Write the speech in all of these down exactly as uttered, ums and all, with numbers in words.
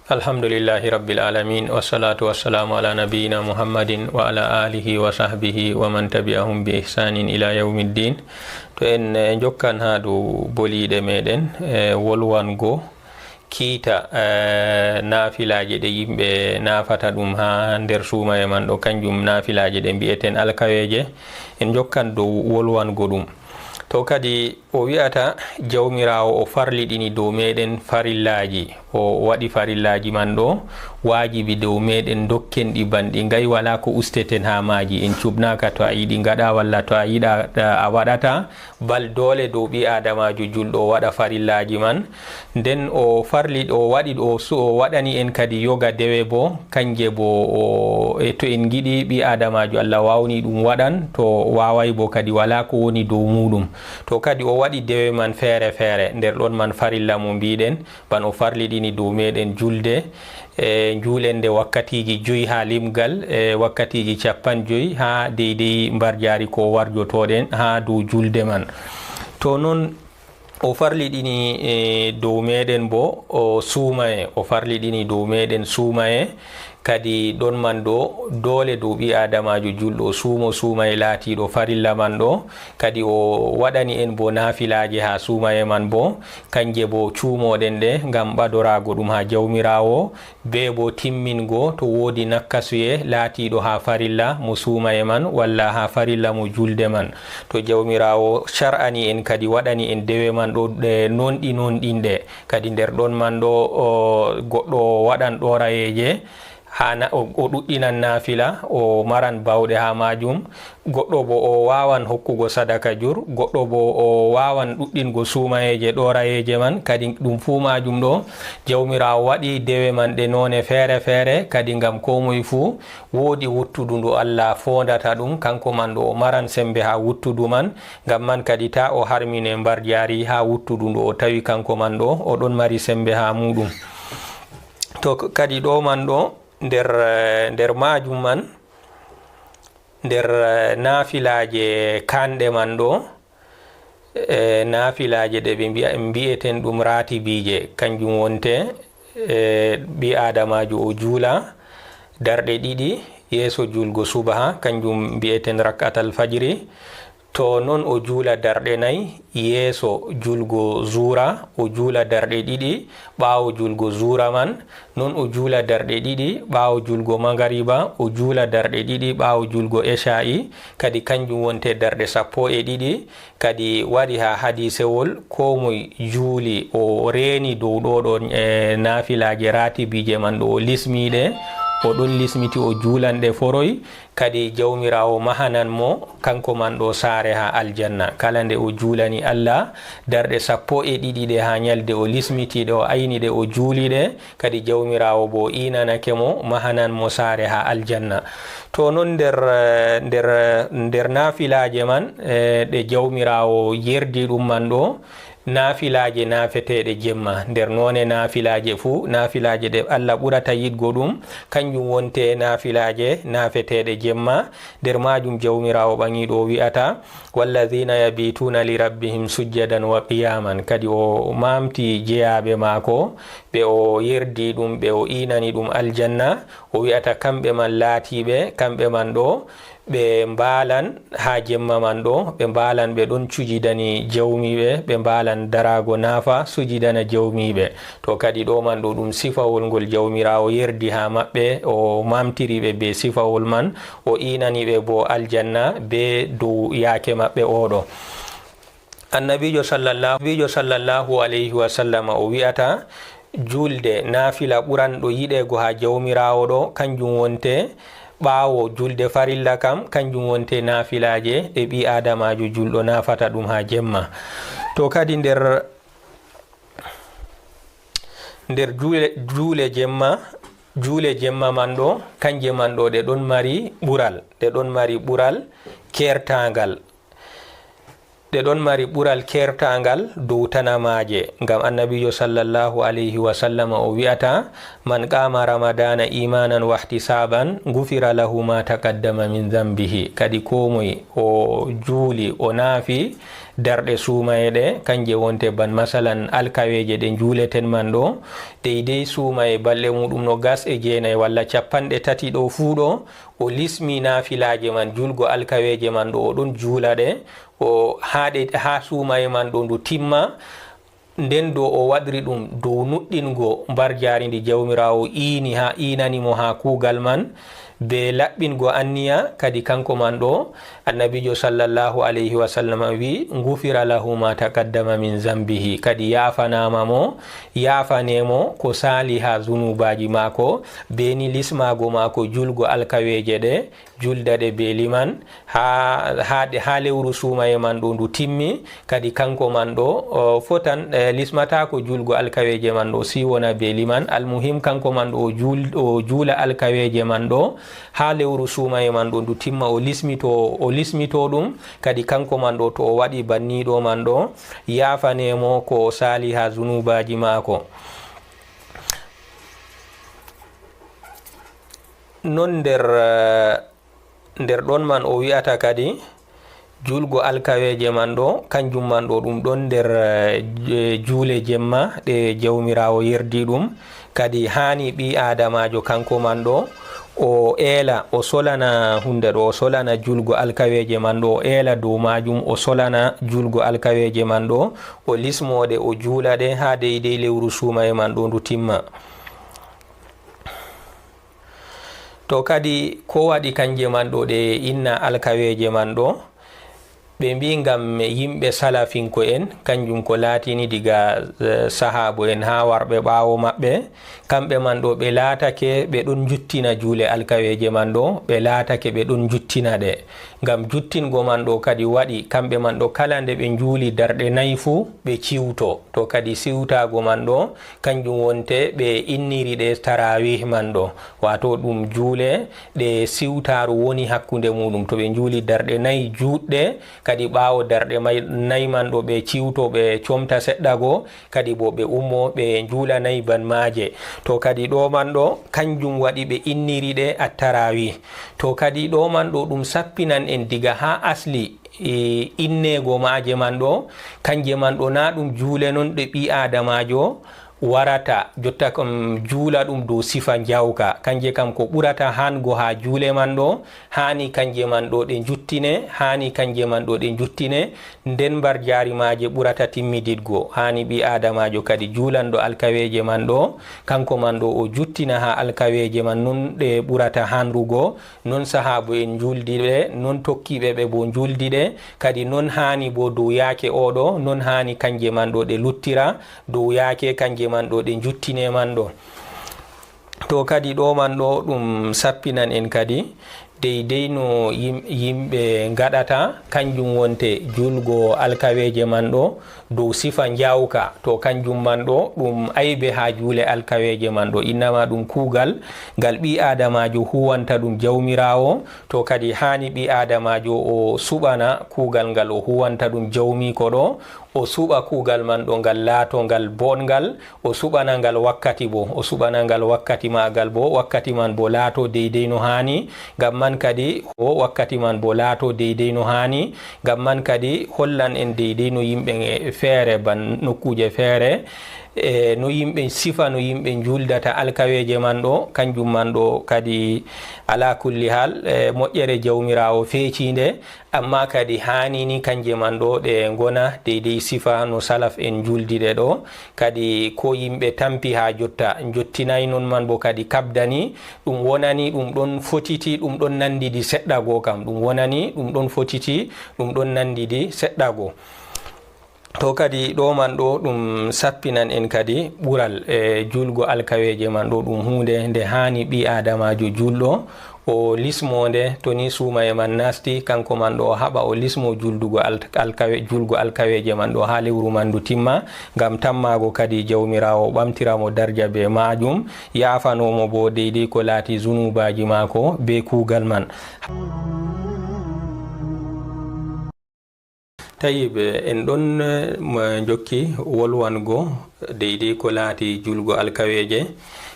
Alhamdulillahi Rabbil Alamin, wassalatu wassalamu ala nabiyyina Muhammadin wa ala alihi wa sahbihi wa man tabi'ahum bi ihsanin ila yawmiddin. To en, eh, jokkan haa dow boliiɗe meɗen, eh, wolwango kiita, eh, naafilaaje ɗe yimɓe naafata ɗum haa nder suumaye man ɗo, kanjum naafilaaje ɗe mbi'eten alkaweeje. En jokkan dow wolwango ɗum. To kadi o wi'ata, Jawmiraawo o farliɗini dow meɗen farillaaji, o waɗi farillaaji man ɗo waajibi dow meɗen, dokken ɗi banɗi ngay, walaa ko usteten haa maaji. En cuɓnaaka to a yiɗi ngaɗa walla to a yiɗa, a waɗata, bal doole dow ɓii aadamaajo julɗo o waɗa farillaaji man. Nden o farli, o waɗi, o su-, o waɗani en kadi yoga dewe bo, kanje bo o, e to en ngiɗi ɓii aadamaajo Allah waawni ɗum waɗan, to waaway bo kadi walaa ko woni dow muuɗum. To kadi o waɗi dewe man feere feere, nder ɗon man farilla mo mbiɗen, ban o farliɗini dow meɗen julde, e njuulende wakkatiiji joyi haa limgal, e wakkatiiji cappan joyi haa deydey mbarjaari ko warjotoɗen haa dow julde man. To non o farliɗini, e, dow meɗen bo o suumaye, o farliɗini dow meɗen suumaye, kadi ɗon man ɗo doole dow ɓii aadamaajo julɗo o suumo suumaye laatiiɗo farilla man ɗo, kadi o waɗani en bo naafilaaje haa suumaye man bo, kanje bo cuumoɗen ɗe ngam ɓadoraago ɗum haa Jawmiraawo, bee bo timmingo to woodi nakkasuye laatiiɗo haa farilla mo suumaye man walla haa farilla mo julde man. To Jawmiraawo shar'ani en kadi waɗani en dewe man ɗo, ɗe nonɗi nonɗinɗe, kadi nder ɗon man ɗo, o, goɗɗo o waɗan ɗorayeeje, haa na-, o, o ɗuɗɗinan naafila, o maran bawɗe haa maajum. Goɗɗo bo o waawan hokkugo sadaka jur, goɗɗo bo o waawan ɗuɗɗingo suumayeeje ɗorayeeje man. Kadi ɗum fuu maajum ɗo, Jawmiraawo waɗi dewe man ɗe noone feere feere, kadi ngam koo moy fuu woodi wuttudu ndu Allah foondata ɗum, kanko man ɗo o maran sembe haa wuttudu man, ngam man kadi taa o harmine mbarjaari haa wuttudu ndu o tawi kanko man ɗo o ɗon mari sembe haa muuɗum. To k-, kadi ɗo man ɗo, nder, eh, nder maajum man, nder, eh, naafilaaje kaanɗe man ɗo, eh, naafilaaje ɗe ɓe mbi'a, mbi'eten ɗum raatibiije, kanjum wonte, eh, ɓii aadamaajo o juula darɗe ɗiɗi yeeso juulgo subaha, kanjum mbi'eten rak'atal fajri. To non o juula darɗe nay yeeso julgo zuura, o juula darɗe ɗiɗi ɓaawo julgo zuura man, non o juula darɗe ɗiɗi ɓaawo julgo mangariba, o juula darɗe ɗiɗi ɓaawo julgo esha'i, kadi kanjum wonte darɗe sappo e ɗiɗi. Kadi wari haa hadiisewol, koo moy juuli o reeni dow ɗo ɗon, e, naafilaaje raatibiije man ɗo o lismi ɗe, o ɗon lismiti o juulan ɗe foroy, kadi Jawmiraawo mahanan mo kanko man ɗo saare haa aljanna. Kala nde o juulani Allah darɗe sappo e ɗiɗi ɗe haa nyalde o lismiti ɗe, o ayni ɗe, o juuli ɗe, kadi Jawmiraawo bo iinanake mo, mahanan mo saare haa aljanna. To non nder, eh, nder, nder naafilaaje man, eh, ɗe Jawmiraawo yerdi ɗum man ɗo, naafilaaje naafeteeɗe jemma. Nder noone naafilaaje fuu, naafilaaje ɗe Allah ɓurata yiɗgo ɗum, kanjum wonte naafilaaje naafeteeɗe jemma. Nder maajum Jawmiraawo ɓaŋiiɗo o wi'ata, "Wallazina yabituna li rabbihim sujjadan wa qiyaman." Kadi o maamti jeyaaɓe maako, ɓe o yerdi ɗum, ɓe o iinani ɗum aljanna. O wi'ata kamɓe man laatiiɓe, kamɓe man ɗo, ɓe mbaalan haa jemma man ɗo, ɓe mbaalan ɓe ɗon cujidani jawmiiɓe, ɓe mbaalan daraago naafa, sujidana jawmiiɓe. To kadi ɗo man ɗo ɗum sifawol ngol Jawmiraawo yerdi haa maɓɓe, o maamtiri ɓe bee sifawol man, o iinani ɓe boo aljanna bee dow yaake maɓɓe oo ɗo. Annabiijo sallallahu, Annabiijo sallallahu alayhi wa sallama o wi'ata, julde naafila ɓuranɗo yiɗeego haa Jawmiraawo ɗo, kanjum wonte ɓaawo julde farilla kam, kanjum wonte naafilaaje ɗe ɓii aadamaajo julɗo naafata ɗum haa jemma. To kadi nder, nder juule, juule jemma, juule jemma man ɗo, kanje man ɗo ɗe ɗon mari ɓural, ɗe ɗon mari ɓural keertaangal. Ɗe ɗon mari ɓural keertaangal dow tanamaaje, ngam Annabiijo sallallahu alayhi wa sallama o wi'ata, "Man qaama Ramadaana iimaanan wahtisaaban, gufira lahu ma taqaddama min dambihi." Kadi koo moy o juuli, o naafi darɗe suumaye ɗe, kanje wonte ban masalan alkaweeje ɗe njuuleten man ɗo, dey dey suumaye balɗe muɗum no gas e jeenayi walla capanɗe tati ɗo fuu ɗo, o lismi naafilaaje man, juulgo alkaweeje man ɗo, o ɗon juula ɗe, o haa ɗe, haa suumaye man ɗo ndu timma, nden dow o waɗri ɗum dow nuɗɗingo mbarjaari ndi Jawmiraawo iini haa, iinani mo haa kuugal man, be laɓɓingo anniya, kadi kanko man ɗo, Annabiijo sallallahu alayhi wa sallam wi, "Ngufira lahu ma taqaddama min zambihi," kadi yaafanaama mo, yaafane mo ko saali haa zunuubaaji maako, be ni lismaago maako juulgo alkaweeje ɗe, juulda ɗe be liman, haa, haa ɗe, haa lewru suumaye man ɗo ndu timmi, kadi kanko man ɗo, o, fotan, e, lismataako juulgo alkaweeje man ɗo, si wona be liman. Almuhim, kanko man ɗo o juul-, o juula alkaweeje man ɗo, haa lewru suumaye man ɗo ndu timma, o lismito, o lismito ɗum, kadi kanko man ɗo to o waɗi banniiɗo man ɗo, yaafane mo ko o saali haa zunuubaaji maako. Non nder, eh, nder ɗon man o wi'ata kadi, juulgo alkaweeje man ɗo, kanjum man ɗo ɗum ɗon nder, eh, je-, juule jemma ɗe Jawmiraawo yerdi ɗum. Kadi haani ɓii aadamaajo kanko man ɗo, o eela, o solana hunde ɗo, o solana juulgo alkaweeje man ɗo, o eela dow maajum, o solana juulgo alkaweeje man ɗo, o lismo ɗe, o juula ɗe haa deydey lewru suumaye man ɗo ndu timma. To kadi, ko waɗi kanje man ɗo ɗe inna alkaweeje man ɗo? Ɓe mbii ngam yimɓe salafinko'en, kanjum ko laatini diga, eh, sahaabo'en haa warɓe ɓaawo maɓɓe, kamɓe man ɗo ɓe laatake ɓe ɗon njuttina juule alkaweeje man ɗo, ɓe laatake ɓe ɗon njuttina ɗe. Ngam juttingo man ɗo kadi waɗi, kamɓe man ɗo kala nde ɓe njuuli darɗe nayi fuu, ɓe ciwto. To kadi siwtaago man ɗo, kanjum wonte ɓe inniri ɗe tarawih man ɗo, waato ɗum juule ɗe siwtaaru woni hakkunde muuɗum. To ɓe njuuli darɗe nayi juutɗe, kadi ɓaawo darɗe may-, nayi man ɗo ɓe ciwto, ɓe comta seɗɗa go, kadi bo ɓe ummo, ɓe njuula nayi ban maaje. To kadi ɗo man ɗo, kanjum waɗi ɓe inniri ɗe at-tarawih. To kadi ɗo man ɗo ɗum sappinan en diga haa asli, e, inneego maaje man ɗo, kanje man ɗo na ɗum juule non ɗe ɓii aadamaajo warata, jotta kam juula ɗum dow sifa njawka. Kanje kam ko ɓurata hango haa juule man ɗo, haani kanje man ɗo ɗe njuttine, haani kanje man ɗo ɗe njuttine, nden mbarjaari maaje ɓurata timmididgo. Haani ɓii aadamaajo kadi juulanɗo alkaweeje man ɗo, kanko man ɗo o juttina haa alkaweeje man non ɗe ɓurata hanrugo, non sahaabo'en njuuldi ɗe, non tokkiiɓe ɓe bo njuuldi ɗe, kadi non haani bo dow yaake oo ɗo, non haani kanje man ɗo ɗe luttira, dow yaake kanje man ɗo ɗe njuttine man ɗo. To kadi ɗo man ɗo ɗum sappinan en kadi, deydey no yim-, yimɓe ngaɗata, kanjum wonte juulgo alkaweeje man ɗo, dow sifa njawka, to kanjum man ɗo ɗum aybe haa juule alkaweeje man ɗo. Innama ɗum kuugal ngal ɓii aadamaajo huwanta ɗum Jawmiraawo, to kadi haani ɓii aadamaajo o suɓana kuugal ngal o huwanta ɗum jawmiiko ɗo, o suɓa kuugal man ɗo ngal laato ngal boɗngal, o suɓana ngal wakkati bo, o suɓana ngal wakkati maagal bo, wakkati man bo laato deydey no haani, ngam man kadi o wakkati man bo laato deydey no haani, ngam man kadi hollan en deydey no yimɓe feere ban nokkuuje feere, e no yimɓe sifa, no yimɓe njuuldata alkaweeje man ɗo, kanjum man ɗo kadi ala kulli hal, e moƴƴere Jawmiraawo feeciinde, amma kadi haani ni kanje man ɗo ɗe ngona deydey sifa no salaf en njuuldi ɗe ɗo, kadi ko yimɓe tampi haa jotta, njottinaay non man bo kadi kabdani, ɗum wonani ɗum ɗon fotiti, ɗum ɗon nanndidi seɗɗa goo kam, ɗum wonani ɗum ɗon fotiti, ɗum ɗon nanndidi seɗɗa goo. To kadi ɗo man ɗo ɗum sappinan en kadi ɓural, e juulgo alkaweeje man ɗo ɗum huunde nde haani ɓii aadamaajo juulɗo o lismo nde, to ni suumaye man naasti, kanko man ɗo o haɓa o lismo juuldugo al-, alkawe-, juulgo alkaweeje man ɗo haa lewru man ndu timma, ngam tammaago kadi Jawmiraawo ɓamtira mo darja be maajum, yaafano mo bo deydey ko laati zunuubaaji maako be kuugal man. Tayyib, en ɗon, eh, mo jokki wolwango deydey ko laati juulgo alkaweeje.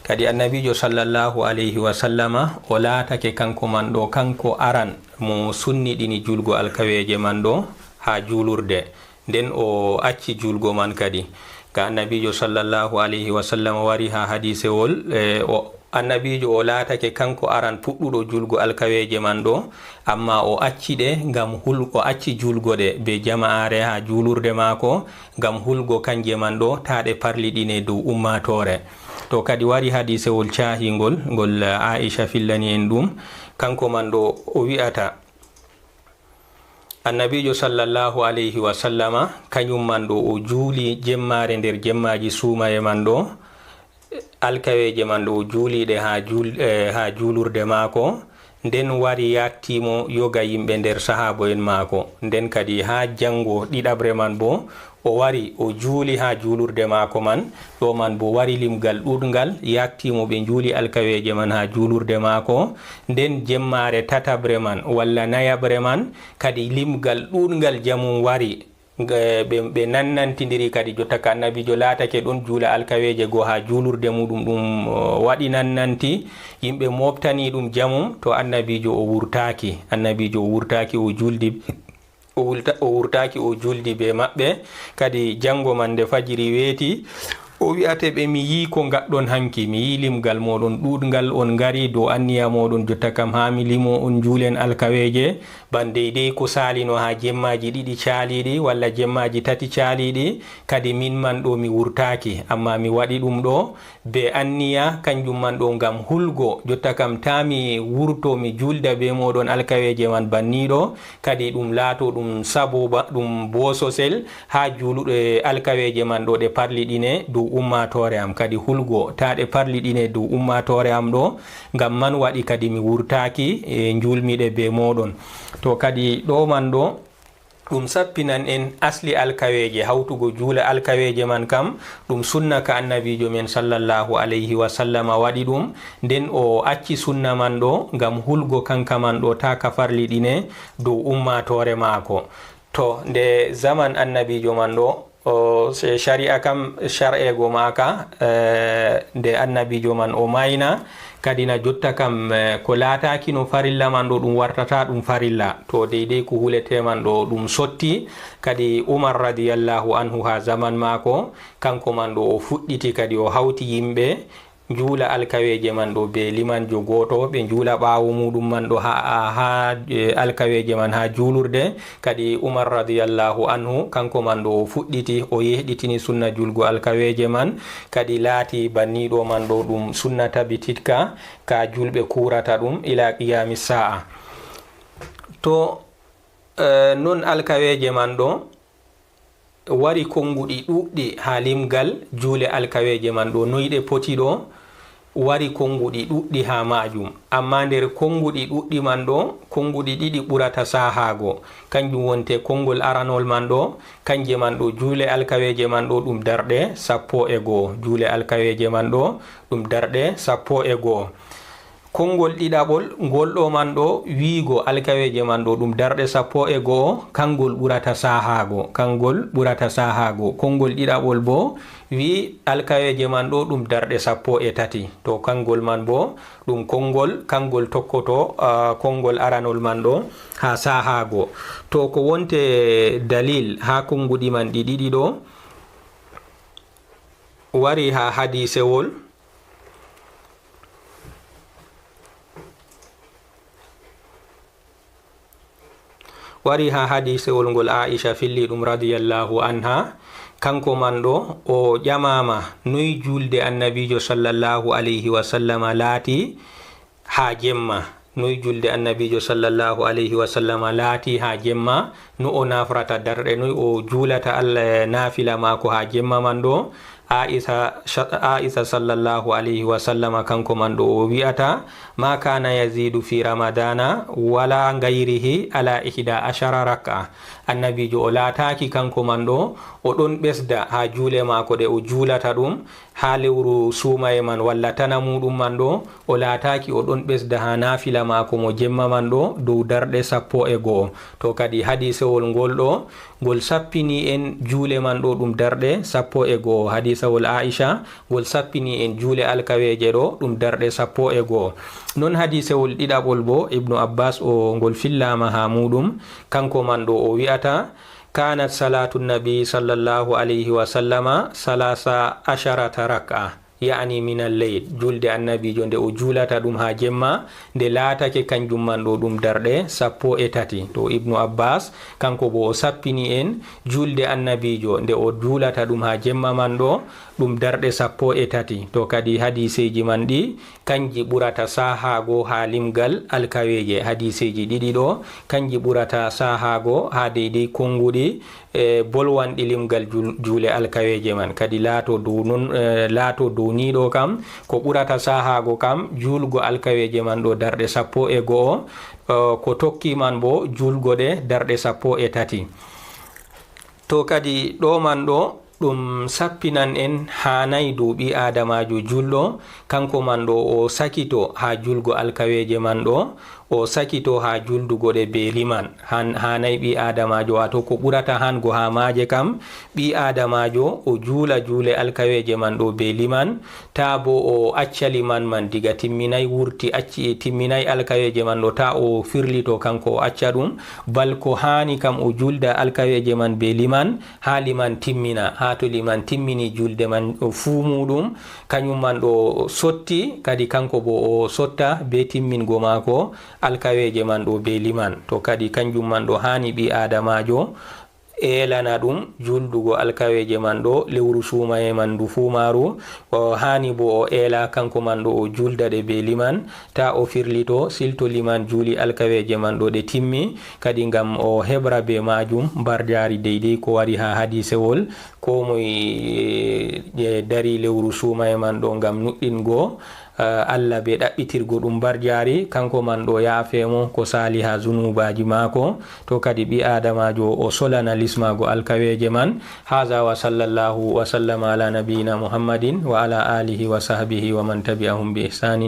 Kadi Annabiijo sallallahu alayhi wa sallama o laatake kanko man ɗo, kanko aran mo sunniɗini juulgo alkaweeje man ɗo haa juulurde. Nden o acci julgo man kadi. Ka Annabiijo sallallahu alayhi wa sallam wari haa hadiisewol, e, o, Annabiijo o laatake kanko aran puɗɗuɗo julgo alkaweeje man ɗo, amma o acci ɗe ngam hul-, o acci julgo ɗe bee jama'aare haa juulurde maako, ngam hulgo kanje man ɗo, taa ɗe parliɗine dow ummaatoore. To kadi wari hadiisewol caahingol, ngol Aisha fillani en ɗum, kanko man ɗo o wi'ata, Annabiijo sallallahu alayhi wa sallama, kañum man ɗo o juuli jemmaare nder jemmaaji suumaye man ɗo, alkaweeje man ɗo o juuli ɗe haa juul-, eh, haa juulurde maako, nden wari yaatti mo yoga yimɓe nder sahaabo'en maako. Nden kadi haa janngo ɗiɗaɓre man boo, o wari o juuli haa juulurde maako man, ɗo man boo wari limgal ɗuuɗngal, yaatti mo ɓe njuuli alkaweeje man haa juulurde maako. Nden jemmaare tataɓre man walla nayaɓre man, kadi limgal ɗuuɗngal jamum wari. Nga-, ɓe, ɓe nannantindiri kadi, jotta ka Annabiijo laatake ɗon juula alkaweeje goo haa juulurde muuɗum, ɗum, o, waɗi nannanti, yimɓe mooɓtani ɗum jamum, to Annabiijo o wurtaaki. Annabiijo o wurtaaki, o juuldi, o wulta-, o wurtaaki, o juuldi bee maɓɓe. Kadi janngo man nde fajiri weeti, o wi'ate ɓe, "Mi yii ko ngaɗɗon hanki, mi yii limgal mooɗon ɗuuɗngal, on ngari dow anniya mooɗon, jotta kam haa mi limo on njuulen alkaweeje, ban deydey ko saalino haa jemmaaji ɗiɗi caaliiɗi walla jemmaaji tati caaliiɗi, kadi min man ɗo mi wurtaaki, amma mi waɗi ɗum ɗo bee anniya, kanjum man ɗo ngam hulgo, jotta kam taa mi wurto mi juulda bee mooɗon alkaweeje man banniiɗo, kadi ɗum laato ɗum sabuba, ɗum bososel haa juuluɗe alkaweeje man ɗo ɗe parliɗine dow ummaatoore am, kadi hulgo taa ɗe parliɗine dow ummaatoore am ɗo, ngam man waɗi kadi mi wurtaaki, e, njuulmi ɗe bee mooɗon." To kadi ɗo man ɗo, ɗum sappinan en asli alkaweeje, hawtugo juula alkaweeje man kam, ɗum sunna ka Annabiijo men sallallahu alayhi wa sallama waɗi ɗum, nden o acci sunna man ɗo ngam hulgo kanka man ɗo taa ka farliɗine dow ummaatoore maako. To, nde zaman Annabiijo man ɗo, o, se shari'a kam, shar'eego maaka, eh, nde Annabiijo man o maayna, kadi na jotta kam, eh, ko laataakino farilla man ɗo, ɗum wartataa ɗum farilla. To, deydey ko huletee man ɗo, ɗum sotti. Kadi Umar radiyallahu anhu, haa zaman maako, kanko man ɗo, o fuɗɗiti, kadi o hawti yimɓe, njuula alkaweeje man ɗo bee limanjo gooto, ɓe njuula ɓaawo muuɗum man ɗo haa, haa, e, alkaweeje man haa juulurde. Kadi Umar radiyallahu anhu, kanko man ɗo o fuɗɗiti, o yehɗitini sunna juulgo alkaweeje man, kadi laati banniiɗo man ɗo ɗum sunna tabititka, ka juulɓe kuurata ɗum ila qiyaami saa'a. To, e, non alkaweeje man ɗo, wari konnguɗi ɗuuɗɗi haa limgal juule alkaweeje man ɗo, noy ɗe poti ɗo, wari konnguɗi ɗuuɗɗi haa maajum. Ammaa nder konnguɗi ɗuuɗɗi man ɗo, konnguɗi ɗiɗi ɓurata saahaago. Kanjum wonte konngol aranol man ɗo, kanje man ɗo, juule alkaweeje man ɗo, ɗum darɗe sappo e go'o. Juule alkaweeje man ɗo, ɗum darɗe sappo e go'o. Konngol ɗiɗaɓol, ngol ɗo man ɗo, wiigo alkaweeje man ɗo, ɗum darɗe sappo e go'o, kangol ɓurata saahaago, kangol ɓurata saahaago. Konngol ɗiɗaɓol bo, wii alkaweeje man ɗo, ɗum darɗe sappo e tati. To kangol man bo, ɗum konngol, kangol tokkoto, ah, konngol aranol man ɗo, haa saahaago. To ko wonte dalil haa konnguɗi man ɗi ɗiɗi ɗo, wari haa hadiisewol, wari haa hadiisewol ngol Aisha filli ɗum radiyallahu anha, kanko man ɗo o ƴamaama noy juulde Annabiijo sallallahu alayhi wa sallama laati haa jemma, noy juulde Annabiijo sallallahu alayhi wa sallama laati haa jemma, no o nafrata darɗe, noy o juulata Allah naafila maako haa jemma man ɗo, Aisha, Aisha sallallahu alayhi wa sallama kanko man ɗo o wi'ata, "Ma kana yazidu fi ramadana wala ghayrihi ala ihda ashara rak'a." Annabiijo o laataaki kanko man ɗo, o ɗon ɓesda haa juule maako ɗe o juulata ɗum, haa lewru suumaye man walla tana muuɗum man ɗo, o laataaki o ɗon ɓesda haa naafila maako mo jemma man ɗo dow darɗe sappo e go'o. To kadi hadiisewol ngol ɗo, ngol sappini en juule man ɗo ɗum darɗe sappo e go'o. Hadiisawol Aisha, ngol sappini en juule alkaweeje ɗo ɗum darɗe sappo e go'o. Non hadiisewol ɗiɗaɓol bo, Ibnu Abbas o ngol fillaama haa muuɗum, kanko man ɗo o wi'ata, كانت صلاة النبي صلى الله عليه وسلم ثلاث عشرة ركعة، يعني من الليل. Julde Annabiijo nde o juulata ɗum haa jemma, nde laatake kanjum man ɗo ɗum darɗe sappo e tati. To Ibnu Abbas, kanko bo o sappini en julde Annabiijo nde o juulata ɗum haa jemma man ɗo, ɗum darɗe sappo e tati. To kadi hadiiseeji man ɗi, kanji ɓurata saahaago haa limgal alkaweeje. Hadiiseeji ɗiɗi ɗo, kanji ɓurata saahaago haa deydey konnguɗi, e bolwanɗi limgal jul-, juule alkaweeje man. Kadi laato dow non, e, laato dow nii ɗo kam, ko ɓurata saahaago kam, juulgo alkaweeje man ɗo darɗe sappo e go'o, e, ko tokki man bo, juulgo ɗe darɗe sappo e tati. To kadi ɗo man ɗo, ɗum sappinan en haanay dow ɓii aadamaajo julɗo, kanko man ɗo o sakito haa julgo alkaweeje man ɗo, o sakito haa juldugo ɗe be liman. Han-, haanay ɓii aadamaajo, waato ko ɓurata hango haa maaje kam, ɓii aadamaajo o juula juule alkaweeje man ɗo be liman, taa bo o acca liman man diga timminay wurti, acci timminay alkaweeje man ɗo, taa o firlito kanko o acca ɗum, bal ko haani kam o julda alkaweeje man be liman, haa liman timmina, haa to liman timmini julde man fuu muuɗum, kanyum man ɗo sotti, kadi kanko bo o sotta be timmingo maako alkaweeje man ɗo be liman. To kadi kanjum man ɗo haani ɓii aadamaajo eelana ɗum juldugo alkaweeje man ɗo lewru suumaye man ndu fuu maaru. O haani bo o eela kanko man ɗo o julda ɗe be liman, taa o firlito, silto liman juuli alkaweeje man ɗo ɗe timmi, kadi ngam o heɓra be maajum mbarjaari deydey ko wari haa hadiisewol, koo moy, e, e, dari lewru suumaye man ɗo ngam nuɗɗingo, e, Allah be ɗaɓɓitirgo ɗum mbarjaari, kanko man ɗo yaafe mo ko saali haa zunuubaaji maako. To kadi ɓii aadamaajo o solana lismaago alkaweeje man. Haza wa sallallahu wa sallama ala nabiyina Muhammadin wa ala alihi wa sahbihi wa man tabi'ahum bi ihsanin